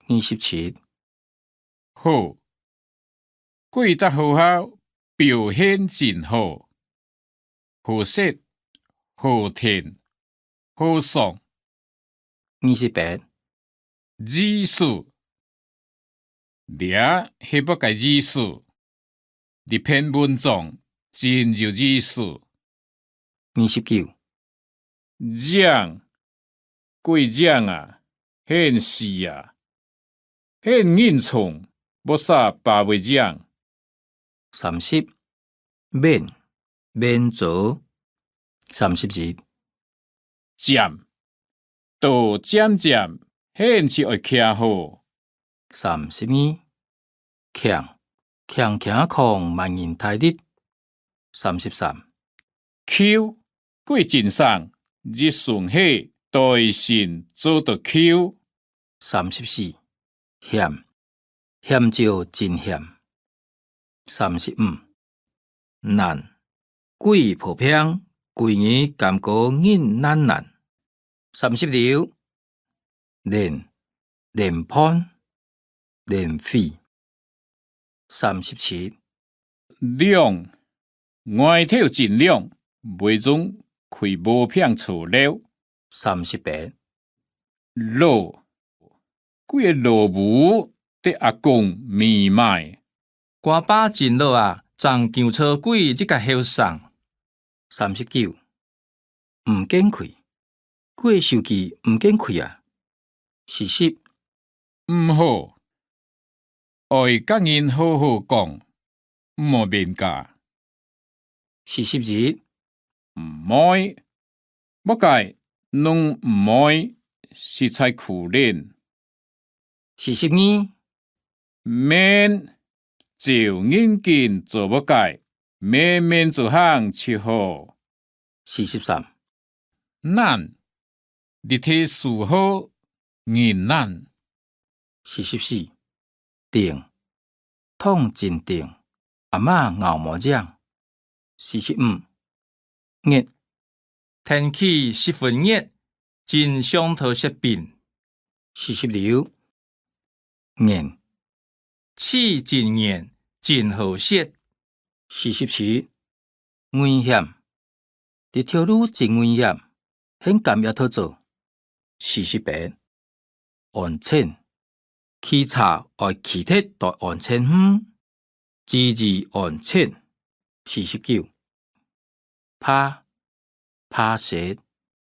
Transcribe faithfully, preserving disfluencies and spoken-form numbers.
二十七。好，幾隻學校表現真好，好食、好聽、好爽。二十八。意思，這係麼个意思？這篇文章真有意思。二十九。靚，幾靚啊，很時啊，很認同，無啥把會靚。三十。免，免做。三十一。漸，多漸漸，很是愛徛好。三十二。 強，強強抗萬人大力。三十三。勼，幾真省，一雙鞋代先做到勼。三十四。險，險就真險。三十五。難，幾破病，幾日感覺人難難。三十六。連，連判，連毀。 三十七。涼，外頭真涼，會中開無平坐了。三十八。老，幾个老母得阿公尾埋。𠊎爸真老啊，正救著幾隻後生。三十九。 毋見氣，幾个手機毋見氣啊。四十。毋好，愛甲人好好講，毋好冤家。四十一。毋愛，麼个攏毋愛，實在可憐。 四十二。面，照人間做麼个，面面做行就好。四十三。難，日頭使好，人難。四十四。定，糖真定，阿媽咬無贏。 四十五。熱，天氣十分熱，真想討食冰。四十六。硬，喙真硬，真好食。四十七。危險，這條路真危險，很敢也討做。四十八。 安全，騎車愛騎忒到安全園，注意安全。四十九。怕，怕死，